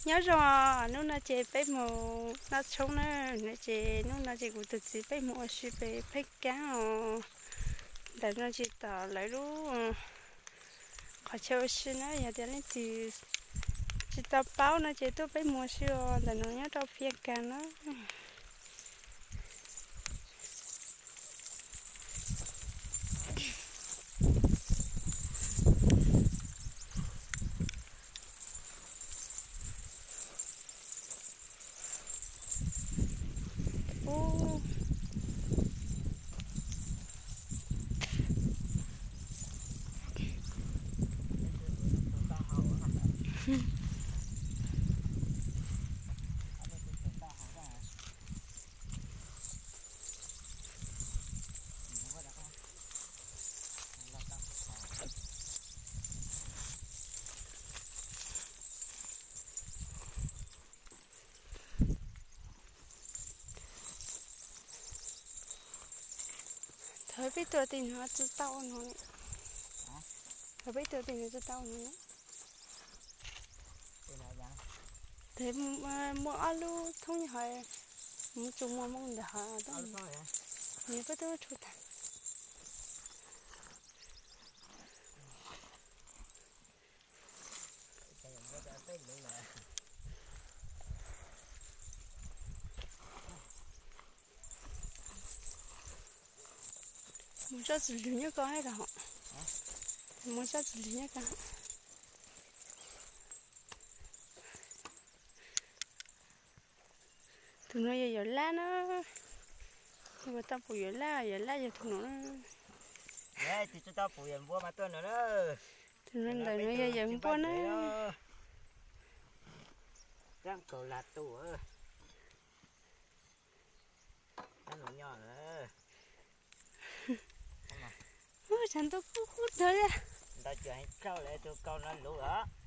Nyob zoo, hnub no ces peb mus noj tshoob na, no ces hnub no ces kuv tus txiv peb mus ua si pem Pheej Kab os. Ntawm no ces tom lawv lub qhov chaw ua si na, yog tias leej twg tsis tau paub no ces tuaj peb mus ua si os, ntawm no nyob rau Pheej Kab na. Thov peb tuaj tim no tsis tau no. Thov peb tuaj tim no tsis tau no. Tes muaj ob lub thoob nyob hauv, mus tsuas muaj moo ntawm hauv tuaj. Nws puab tuaj tshua tag. Mus tso txim lwg nyob ko hab. Mus tso txim lwg nyob ko. Tus no yog Yawm Laj na. Ua tau pum Yawm Laj, Yawm Laj yog tus no. Tus no ntawm no yog Yawm Npuaj na. Tshav ntuj kub kub tag li. Ntau cov heev tshaj lawm tus kaus no luv os.